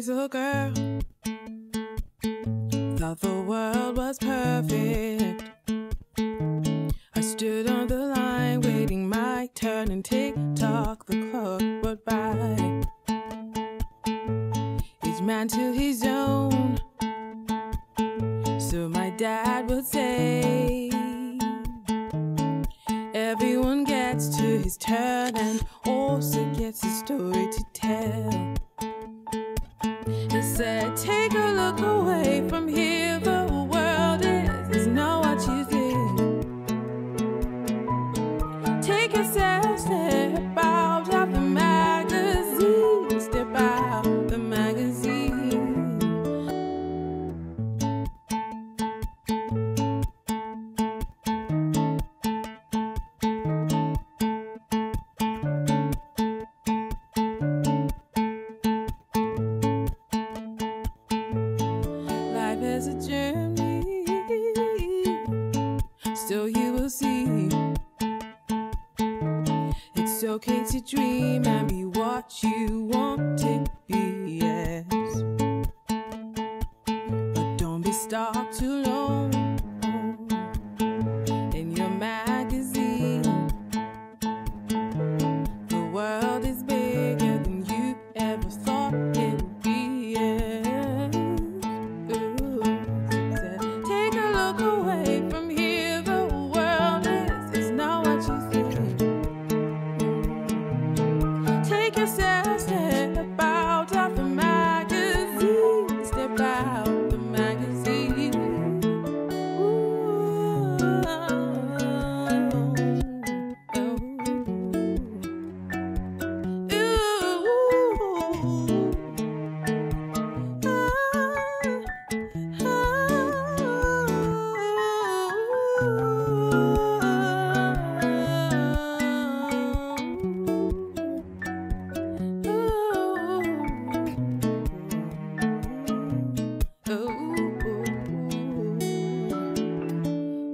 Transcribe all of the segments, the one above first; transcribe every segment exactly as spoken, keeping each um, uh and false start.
Little girl, thought the world was perfect. I stood on the line waiting my turn, and tick tock, the clock went by. Each man to his own, so my dad would say. Everyone gets to his turn and also gets a story to tell. He said, take a look away from here, the world is, is not what you think. Take yourself, step out of the magazine, step out the magazine. Life is a journey, so you will see. It's okay to dream and be what you want to be, yes. But don't be stuck too long in your magazine. The world is bigger than you ever thought it would be, yes. Ooh, take a look away from here. The world is, is not what you think. Take yourself, step out of the magazine, step out the magazine. Ooh, ooh, ooh.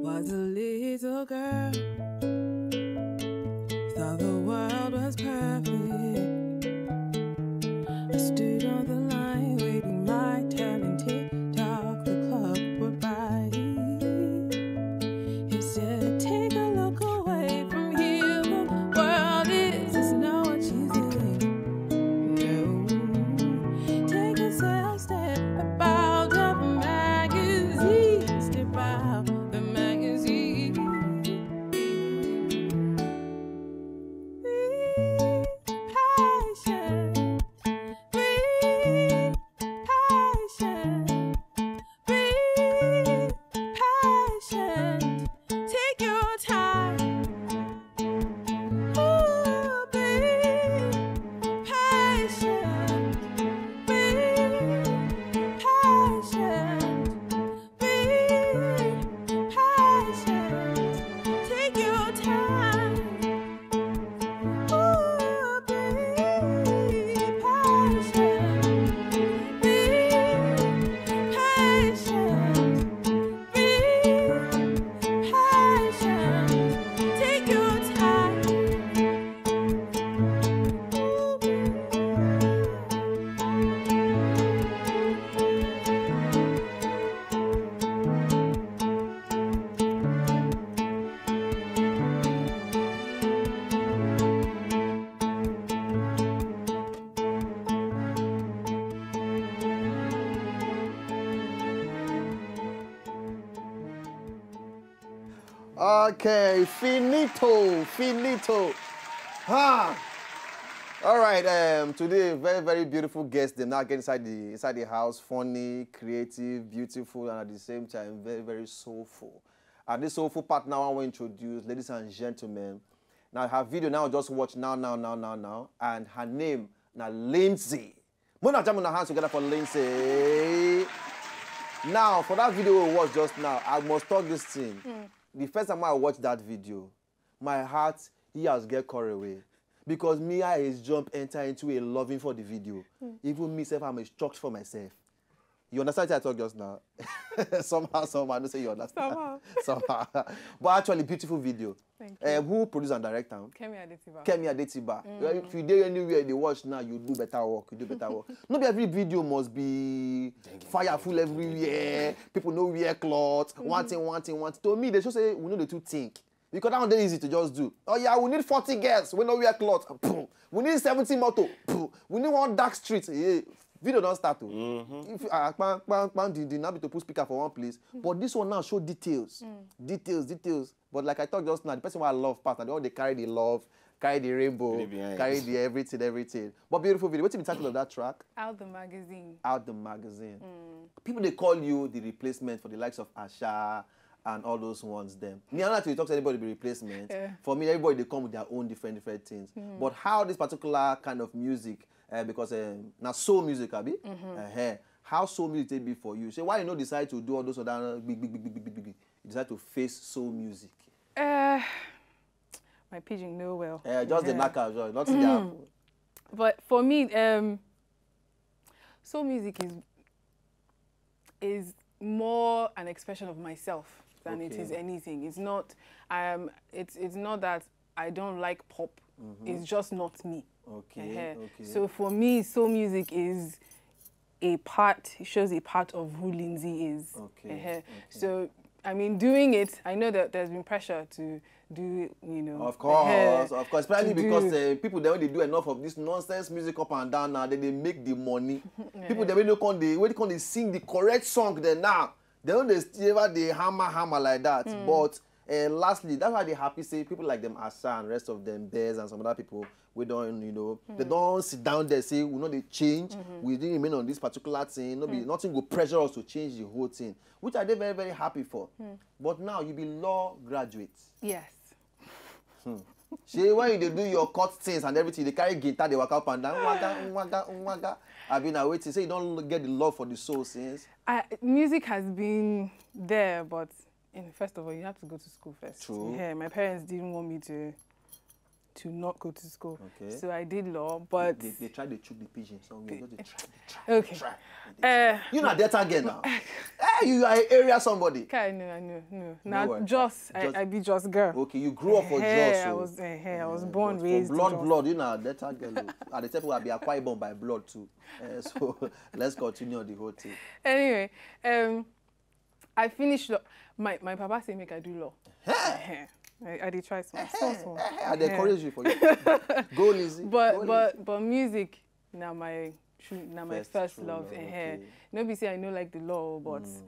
Was a little girl, thought the world was perfect. I stood on the line, waiting my turn, and tick tock, the clock went by. He said, take a look away from here. The world is, is not what you think. No. Take yourself, step out of the magazine, step out the magazine. Be patient, be patient, be patient. Take your time. Ooh, be patient, be patient, be patient. Take your time. Ooh, be patient, be patient, be patient. Take your time. Okay, finito, finito. Ha! All right, um, today very, very beautiful guest. They now get inside the inside the house, funny, creative, beautiful, and at the same time very, very soulful. And this soulful partner I want to introduce, ladies and gentlemen. Now her video now just watch now, now, now, now, now, and her name now Lindsay. Mona jam on her hands together for Lindsay. Now, for that video we watched just now, I must talk this thing. The first time I watched that video, my heart, he has get cut away. Because me, I is jump enter into a loving for the video. Even me self, I'm a shocked for myself. You understand what I talk just now? Somehow, somehow, I know say you understand. Somehow. Somehow. But actually, beautiful video. Thank you. Uh, who produced and directed am? Kemi Adetiba. Kemi Adetiba. Well, if you dey anywhere, dey watch now, you do better work. You do better work. No be every video must be fire full everywhere. People no wear cloth. One thing, one thing, one thing. To me, they should say we no dey too think. Because that one dey easy to just do. Oh yeah, we need forty girls wey no wear cloth. Boom. We need seventy motor. Boom. We need one dark street. Yeah. Video don start o. If uh, kpang kpang kpang ding ding, na be to put speaker for one place. But this one now show details, details, details. But like I talk just now, the person wey I love pass na the one dey carry the love, carry the rainbow, Leave behind. carry the everything, everything. But beautiful video. Wetin be the title of that track? Out the magazine. Out the magazine. People dey call you the replacement for the likes of Asha and all those ones dem. Me, I don't like to talk to anybody be replacement. Yeah. For me, everybody dey come with their own different different things. But how this particular kind of music, uh, because um, na soul music, abi? Uh-huh. How soul music take be for you? So why you no decide to do all those other big big big big big big big? You decide to face soul music. Uh, my pidgin no well. Uh, just the Yeah. knockout, just nothing dey happen. But for me, um, soul music is is more an expression of myself than it is Okay. anything. It's not. Um, it's it's not that I don't like pop. It's just not me. Okay, Uh-huh. okay. So for me, soul music is a part. It shows a part of who Lindsay is. Okay, Uh-huh. okay. So I mean, doing it, I know that there's been pressure to do. You know. Of course, Uh-huh. of course. Especially To because do- uh, people dem wey dey do enough of this nonsense music up and down now, they dey make the money. People dem wey no come dey wey come dey sing the correct song dem now. They no dey ever dey hammer hammer like that. But uh, lastly, that's why I dey happy say people like dem Asha and rest of dem, Bez and some other people wey don, you know, they don sit down there say we no dey change, we dey remain on this particular thing. No be nothing go pressure us to change the whole thing, which I dey very very happy for. But now you be law graduate. Yes. Shey when you dey do your court things and everything, you dey carry guitar dey waka up and down, nwaga nwaga nwaga. Abi na wetin say you don get the love for the soul since. I, music has been there, but in, first of all, you have to go to school first. True. Yeah, my parents didn't want me to to not go to school, Okay. so I did law. But They, they try to chook the pigeon. So we just dey try, dey try, Okay. dey try. uh, You na Delta girl now. Hey, you are an area somebody. Kai, no, I know, no. No Now, worry. Jos, I, Jos. I be Jos girl. Okay, you grew up for Eh, Jos. I So. was, eh, eh, I was Yeah, born, but raised for blood, in Jos. blood, you na Delta girl. Oh. I dey tell people I be Akwa Ibom by blood too. Eh, so let's continue on the whole thing. Anyway, um, I finished law. My my papa say make I do law. Eh, I, I dey try small, small, small. Eh, I dey Eh. encourage you for you. Go lazy. But Go but but music na my true na my First first, true love. love, Eh, okay. No be say I no like the law, but Mm.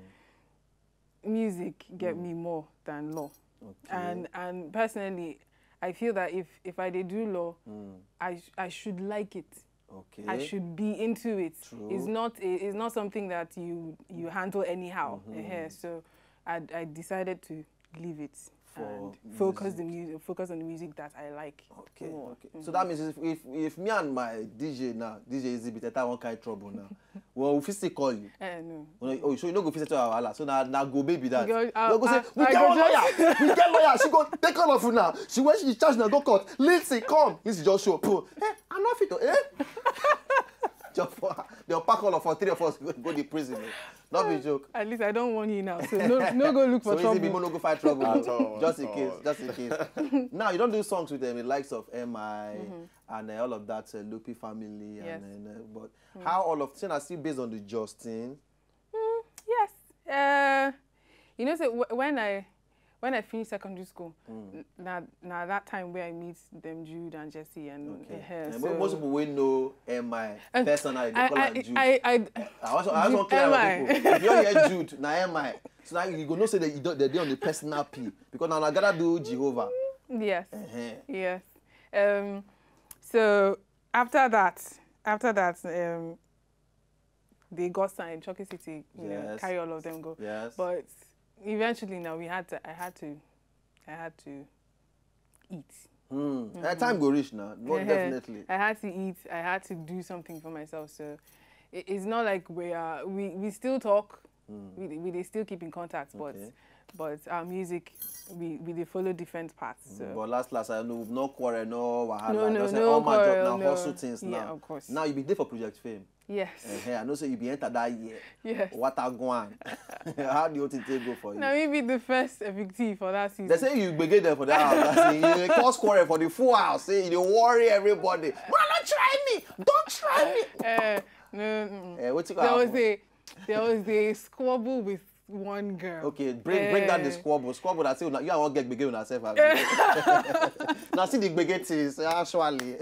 music get me more than law. Okay. And and personally, I feel that if if I dey do law, Mm. I sh- I should like it. Okay. I should be into it. True. It's not a, it's not something that you you handle anyhow. Mm-hmm. Eh, so I I decided to leave it For and focus the music. Music, focus on the music that I like. Okay, more. okay. So that means if, if if me and my D J now, D J Easy Beat, enter one kind trouble now, well, we fit still call you. Eh, no. Oh, so you no go fit settle our wahala. So na na go baby that. Go- You uh, go say uh, we I get go one just- lawyer. We get lawyer. She go take all of una. She when she charge na go court. Lindsay come. Lindsay just show. Pooh. Eh, I no fit to. Eh. Just for they pack all of us, three of us go, go the prison. Eh. Not be joke. At least I don't want you now. So no, no go look So for easy trouble. People no go fight trouble. At all, Just at in case, all. Just in case. Now you don do songs with them, the likes of M I Mm-hmm. and uh, all of that uh, Lupi family, Yes. and uh, but Mm. how all of things are still based on the Justin. Yes. Uh, you know, so w- when I when I finished secondary school, Mm. n- na na that time where I meet them Jude and Jesse and Okay. uh, And so most people wey know M I Uh, personally, they I, call I, am Jude. I, I, I also, I also Jude, clear M our I. people. If you hear Jude, na M I. So now you go know say they, they dey on the personal P because now I gotta do Jehovah. Yes. Uh-huh. Yes. Um. So after that, after that, um, they got signed. Chucky City, you know, Yes. carry all of them go. Yes. But eventually, now we had to. I had to. I had to eat. Hmm. Eh, time go reach now. No, Eh, definitely. I had to eat. I had to do something for myself. So it, it's not like we are. We we still talk. Hmm. We we they still keep in contact, but Okay. but our music, we we dey follow different paths. So. But last last, I know no quarrel, no wahala. No, no, Just say no all my job quarrel, now no. Hustle things Yeah, now. Of course. Now you be there for Project Fame. Yes. Eh, I know say you be enter that year. Yes. What a guan. How the whole thing take go for you? Now maybe the first evictee for that season. They say you begin there for that house. That's it. You dey cause quarrel for the full house. Say you dey worry everybody. But don't try me. Don't try me. Eh, no, mm-mm. Eh, what you there was happen? a there was a squabble with one girl. Okay, bring bring down the Eh. squabble. Squabble that say una- you and one girl begin with herself. Now see the gbege things actually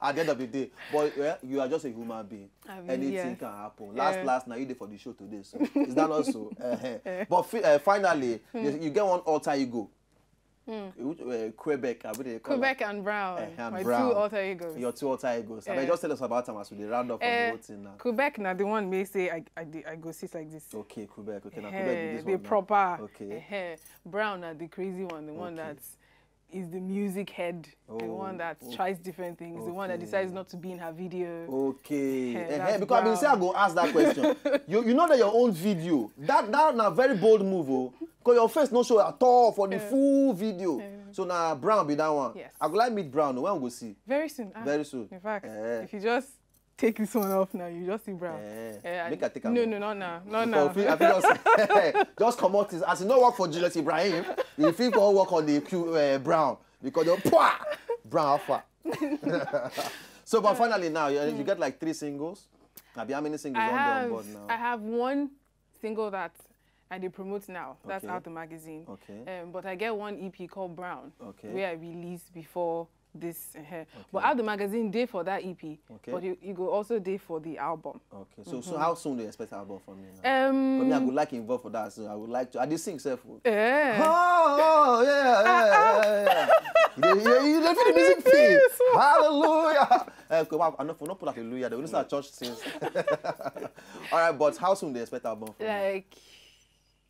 at the end of the day. But well, you are just a human being. I mean, Anything yes. can happen. Last Eh. last now you dey for the show today, so is that not so? Uh-huh. But fi- uh, finally, you, you get one alter ego. Which, uh, Quebec, I believe they call Quebec and Brown, Eh, and my Brown. two alter egos. Your two alter egos. I mean, Eh. Just tell us about them as we dey round up on the Eh, whole thing now. Quebec na the one may say I I, dey, I go sit like this. Okay, Quebec. Okay, now Eh, Quebec be this the one now. Proper. Okay. Eh, Brown na the crazy one, the one Okay. that is the music head, the Oh, one that oh, tries different things, the one that okay. decides not to be in her video. Okay. Eh, Eh, eh, that's because I been say I Brown. Go ask that question. You you know that your own video. That that na very bold move. Oh. Because your face no show at all for the Eh. Full video. Eh. So now Brown be that one. Yes. I go like meet Brown. Oh. When we go see? Very soon. Ah, Very soon. In fact, Eh. If you just take this one off now, you just see Brown. Eh, Eh, make I- I take am No, off. no, not now. You Not now. confuse- I feel just, just comot it as you no work for Julius Ibrahim. You fit go work on the Q uh, Brown because you pwah, Brown alpha. So, but finally now you, you get like three singles. Abi how many singles I don dey on have board now? I have one single that I dey promote now. That's Okay. Out the Magazine. Okay. Um, but I get one E P called Brown, Okay. where I released before this. Uh, But Out the Magazine dey for that E P, Okay. but you, you go also dey for the album. Okay. So so how soon do you expect album from me now? For me, I Um, would like involve for that. So I would like to. I dey sing self. Oh, eh, oh, yeah, yeah, yeah, yeah, yeah. You dey- you, you dey feel the music feel. Hallelujah. Uh, come on, I know for not put hallelujah. They will start church sings. All right, but how soon do you expect album from me? Like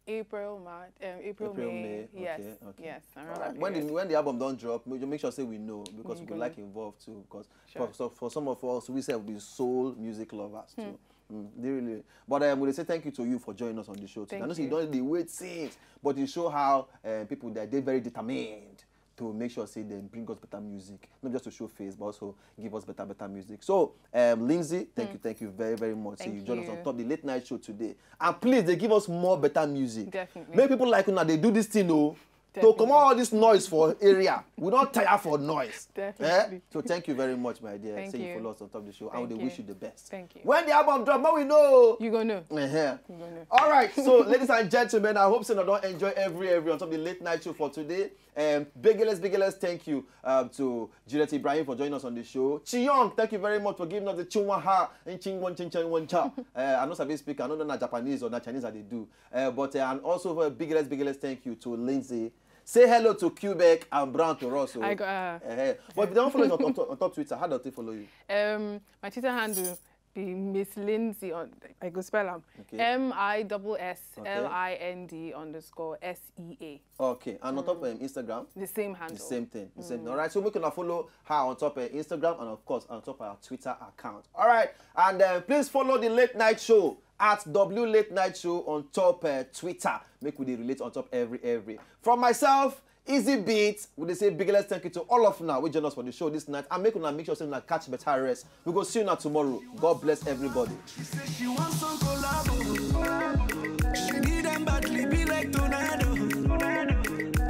April, March, um, April, April, May. May, Yes, okay, okay. Yes. Around Alright, that when the period. when the album don drop, make, make sure say we know because We we go go know. Like involved too. Because Sure. for, so for some of us, we say we be soul music lovers too. Mm, they really. But um, we dey say thank you to you for joining us on the show today. Thank I know say you you. Don't dey wait since, but you show how um, people that they very determined to make sure say they bring us better music, not just to show face, but also give us better better music. So um, Lindsay, thank you, thank you very very much. Say Thank you join us on you. Top the Late Night Show today, and please they give us more better music. Definitely. Make people like una dey do this thing o. To Definitely. Comot all this noise for area, we don tire for noise. Definitely. So thank you very much, my dear. Thank Say you you. Follow us on Top the Show, and we Thank dey you. Wish you the best. Thank you. When the album drop, make we know. You go know. Uh-huh. You go know. All right, so ladies and gentlemen, I hope say una don enjoy every every on Top the Late Night Show for today. Um, biggest biggest thank you um, to Juliet Ibrahim for joining us on the show. Chiyong, thank you very much for giving us the Chinwaha and Chingwon Chin Chin Won Cha. Uh, I no sabi speak, I no know na Japanese or na Chinese I dey do. Uh, but uh, and also for biggest biggest thank you to Lindsay. Say hello to Quebec and Brown to Russell. I go, uh, Uh-huh. But if they don't follow you on, on, on top Twitter, how do they follow you? Um, my Twitter handle be Miss Lindsay on. I go spell am. Okay. M I double S Okay. L I N D underscore S E A. Okay, and on top of um, Instagram, The same handle. The same thing. The same thing. All right, so we can follow her on top of Instagram and of course on top of her Twitter account. All right, and uh, please follow the Late Night Show at W Late Night Show on top uh, Twitter. Make we dey relate on top every every. From myself, Easy Beat, we dey say biggest thank you to all of now. We join us for the show this night and make una make sure say una catch better rest. We go see you now tomorrow. God bless everybody. She say she wants some collabo. She need them badly, be like tornado.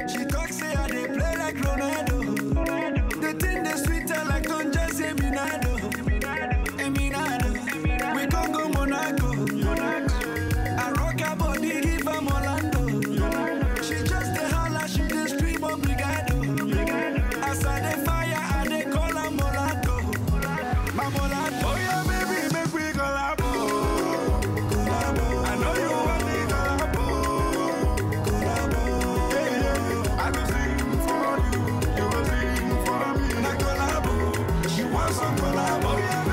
She talk say I dey play like Ronaldo. The thing dey sweet her like Don Jazzy Eminado. Eminado, we gon' go Monaco. I rock her body, give her Orlando. She just dey holla, she dey scream obrigado. As I dey fire, I dey call her Molato. My Molato. Oh yeah, baby, make we collabo. Collabo. I know you want me collabo. Collabo. Yeah, yeah. I go sing for you, you go sing for me. Na collabo. She want some collabo. Oh yeah,